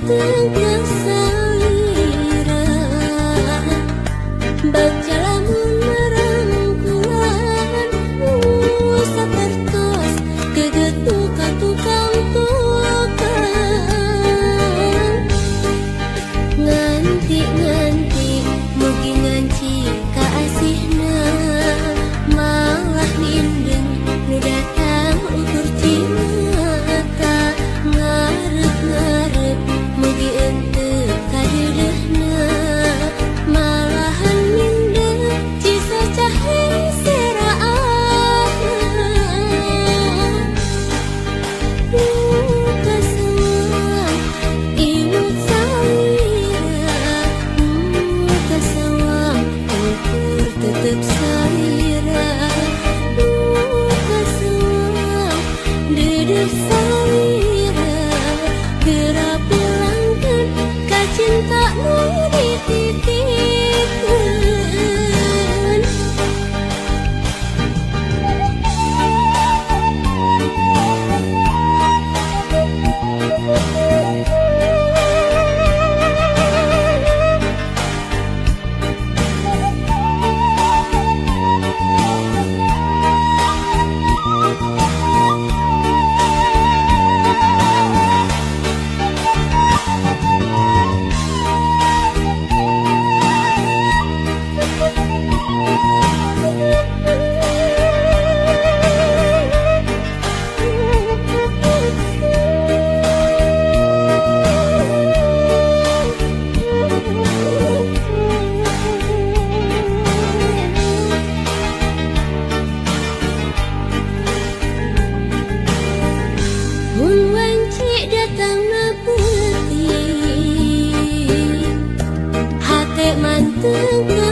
manteng ka salira Bagja lamun marangkulan sapertos gegetu ka tukang tukang Nganti-nganti mugi nganci ka asihna malah mindeng nu datang ukur cimata ngarep-ngarep mugi henteu kadeudeuhna malahan mindeng cisacah seraahna Nu kasawang imut salira Nu kasawang ukur tetep salira Nu kasawang deudeuh salira Geura pulangkeun ka cinta nu dititipkeun Mun wanci datangna peuting hate manteng.